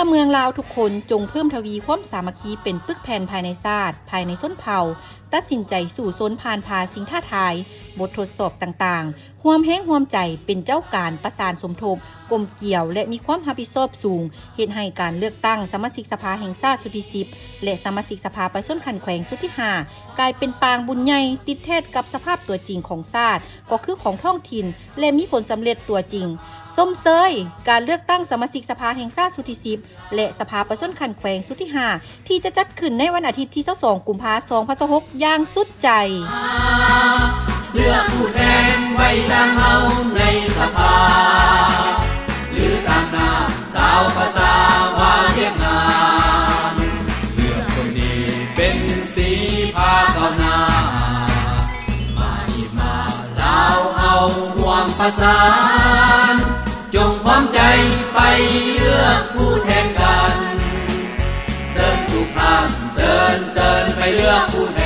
ເມືອງລາວທຸກຄົນ ຈົ່ງເພີ່ມທະວີຄວາມສາມັກຄີເປັນປຶກແຜ່ນພາຍໃນຊາດ, ພາຍໃນຊົນເຜົ່າ, ຕັດສິນໃຈສູ້ຊົນຜ່ານຜ່າສິ່ງທ້າທາຍ, ບົດທົດສອບຕ່າງໆ, ຮ່ວມແຮງຮ່ວມໃຈເປັນເຈົ້າການປະສານສົມທົບ, ກົມກຽວ ແລະ ມີຄວາມຮັບຜິດຊອບສູງ, ເຮັດໃຫ້ການເລືອກຕັ້ງສະມາຊິກສະພາແຫ່ງຊາດຊຸດທີສິບ ແລະ ສະມາຊິກສະພາປະຊາຊົນຂັ້ນແຂວງຊຸດທີຫ້າ ກາຍເປັນປາງບຸນໃຫຍ່ ຕິດແທດກັບສະພາບຕົວຈິງຂອງຊາດ ກໍຄືຂອງທ້ອງຖິ່ນ ແລະ ມີຜົນສຳເລັດຕົວຈິງ. ຊົມເຊີຍການເລືອກຕັ້ງສະມາຊິກສະພາແຫ່ງຊາດຊຸດທີສິບ ແລະ ສະພາປະຊາຊົນຂັ້ນແຂວງຊຸດທີຫ້າ ທີ່ຈະຈັດຂຶ້ນໃນວັນອາທິດທີຊາວສອງ ກຸມພາ ສອງພັນຊາວຫົກ ຢ່າງສຸດໃຈ. ເລືອກຜູ້ແທນໄວ້ຕາມເຮົາໃນສະພາ ຫຼືຕາມນາງສາວພາສາວ່າວຽກງານ ເລືອກຄົນດີເປັນສີພາກ້າວໜ້າ ມາອີກມາລາວເຮົາຮ່ວມປະສານ ຈົ່ງພ້ອມໃຈໄປເລືອກຜູ້ແທນກັນ ເຊີນທຸກທ່ານ ເຊີນ ເຊີນໄປເລືອກຜູ້ແທ